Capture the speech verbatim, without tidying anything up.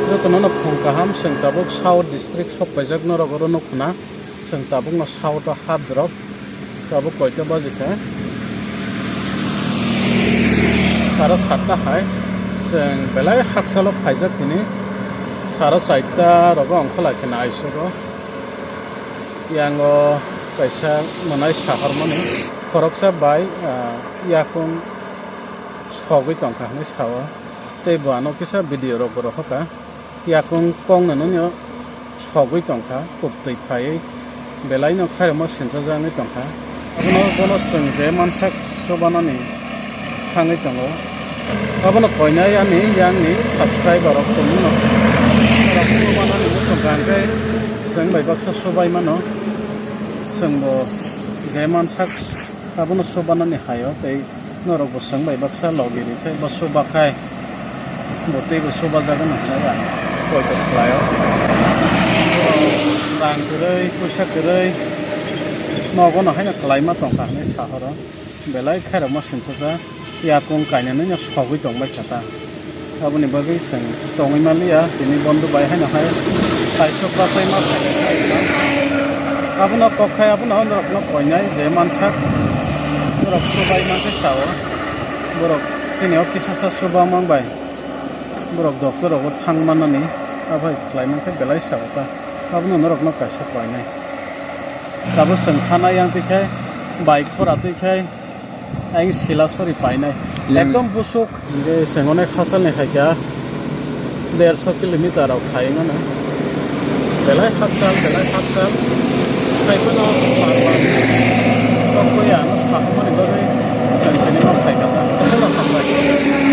Jotono no phung kaham, chwng tabuk South District sok paijak norok oro nukho na. Chwng tabukno South o hap drop. Tabuk koita baji kha? Sara satta hai. Chwng belai hakchalo phaijak hini. Sara satta rogo ongkha lai khe naisogo. Yango kaisa mwnai sahormani khoroksa bai, ah, yakung sogwi tongkha hinwi sao. Tei bo ano kisa video rok bo rohorkha. Yakung kongno nwnyo sogwi tongkha, kuptwi phaiwi belaino khairokma sinchajaknai tongkha. Abono bono chwng je mansak chubanani thangwi tongo. Abono koinai ani yangni subscriber rok tongmano. Norok chubanani bwswk hwnkhe chwng bai baksa chubai mano. Chwngbo je mansak abono chubanani haio tei norok bo chwng bai baksa logi rikhe bo chubakhai bo teibo chubajago no hinwi ang poito khlaio. Rang kwrwi, puisa kwrwi nogo no haino kwlaima tongkha hinwi sahoro. Belai khairokma sinchajak, yakung kainanwino sogwi tongbaikha ta. Aboni bagwi chwng tongwi manliya, tini bondo bai haino hai kaisok bachai ma phaikha. Abono kokkhai, abono norokno koinai je mansak, norok chubai mankhe sao. Borok chini o kisasa chuba mang bai, borok doctor rogo thang manani, aphai khlai mankhe belai sao ta. Abono norokno kaisa koinai. Tabuk chwng thana yang twi khe, bai khora twi khe, Ang sila sori painai. Yang ekdom busuk. Hingke sengone khasal ni haikha derso kilometer rok khai mano. Belai hakchal, belai hakchal. Khai phano bar bar tongkoi ano sakhumani bagwi chwng tini ma phaikha ta. Aswk no hambai.